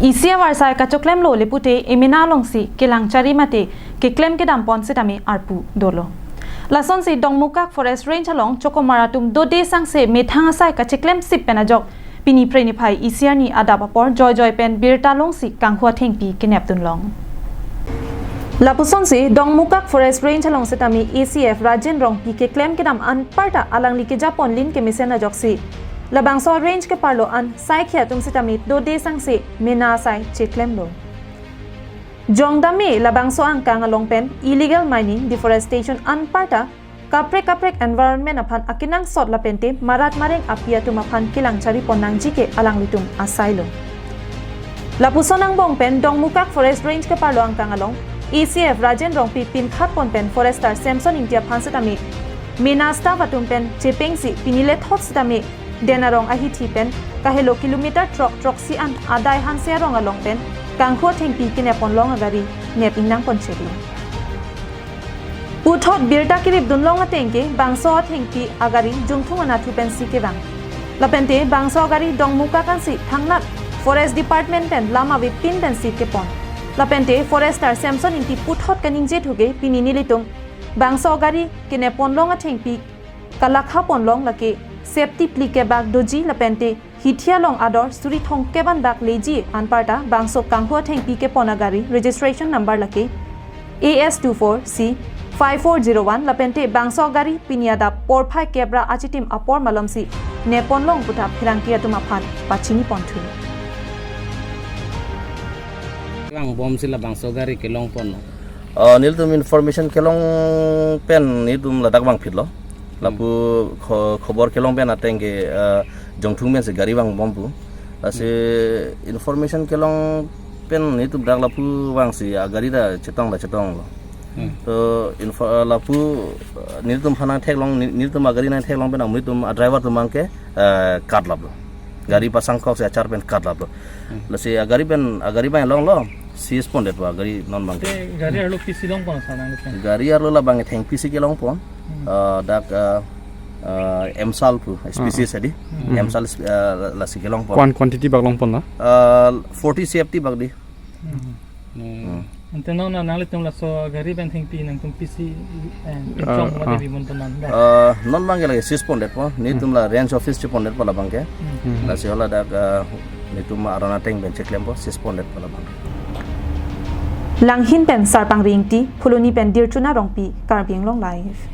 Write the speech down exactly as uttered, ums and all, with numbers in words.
Isi avarsai kachoklemlo le pute emena alongsi kelang chari mate keklem kedam pon sitame arpu dolo. Lasonsi Dongmukak Forest Range along chokomar atum dode sangse methang asai kacheklem sip pen ajok pini Phre niphai isi arni adap apor joijoi pen birta longsi kanghu athengpi kenep dunlong. Lapusonsi Dongmukak Forest Range along sitame A C F Rajen Rongpi keklem kedam anparta alangli keja ponlin kemesen ajoksi labangso range keparlo an saikhi atum sitame dode sangse mena asai cheklemlo. Jongdame labangso angkang along pen illegal mining, deforestation anparta kaprek kaprek environment aphan akenangsot lapente marat mareng api atum aphan kelang chari pon nangji ke alanglitum asailo. Lapuson angbong pen Dongmukak Forest Range keparlo angkang along A C F Rajen Rongpi pinkhat pon pen Forester Samson Ingti aphan sitame mena staff atum pen chepengsi pini lethot sitame Den Arong ahithi pen kahelo kilometer throk throksi an adai Hanse Arong along pen kanghu athengpi kenep ponlong agari nep ingnang pon cheklo. Puthot birta kirip dunlong ateng ke bangso athengpi agari Jungthung anatthu pensi kevang. Lapente bangso agari Dongmukak ansi thangnat Forest Department pen lam avepin pensi kepon. Lapente Forester Samson Ingti puthot kaningje thu ke pini nelitum bangso agari kenep ponlong athengpi kalakha ponlong lake safety phlikep bak doji lapente hithi along ador suri thomkep an bak leji anparta bangso kanghu athengpi kepon agari registration number lake A S two four C five four zero one lapente bangso agari pini adap porphai kep ra achitim apor malomsi nep ponlong puta pherangke atum aphan pachini ponthu. Vang bomsi labangso gari kelong ponlo. Uh, nelitum information kelong pen nelitum ladak vangphitlo. Lapu kho-, khobor kelong pen ateng ke, uh, Jungthung pensi gari vang bom pu. Lasi information kelong pen nelitum dak lapu vangsi agari ta chetong ta chetonglo. Hmm. To info, uh, lapu, uh, nelitum aphan nangtheklong, nel-, nelitum agari nangtheklong pen nelitum adriver atum abangke, uh, katlaplo. Gari pasangkok si achar pen katlaplo. Hmm. Lasi agari pen, agari pen longlo, seize pondet pu agari non abangke. Te gari arlo pisi long pon sa nangli pen? Gari arlo labang thengpi si kelong pon. Hmm. Uh, dak, uh, uh, Emsal pu, S P C Ah, ah. Sadi. Hmm. Emsal, uh, lasi kelong pon. Kuan quantity bak long pon la? Uh, forty C F T bak di. Hmm. Hmm. Ante non na nanglitum laso gari pen thengpi nangtum pisi, eh, Ah, chong ah. Mate bimon pon nang da. Uh, non abangke lake seize pondet pu. Nelitum Hmm. la range office chepondet pu labangke. Hmm. Hmm. Lasi hala dak, uh, nelitum arana ateng pen cheklempo, seize pondet pu labangke. Langhin pen Sarpang Ingti, Phuloni pen Dirchuna Rongpi, Karbi Anglong Live.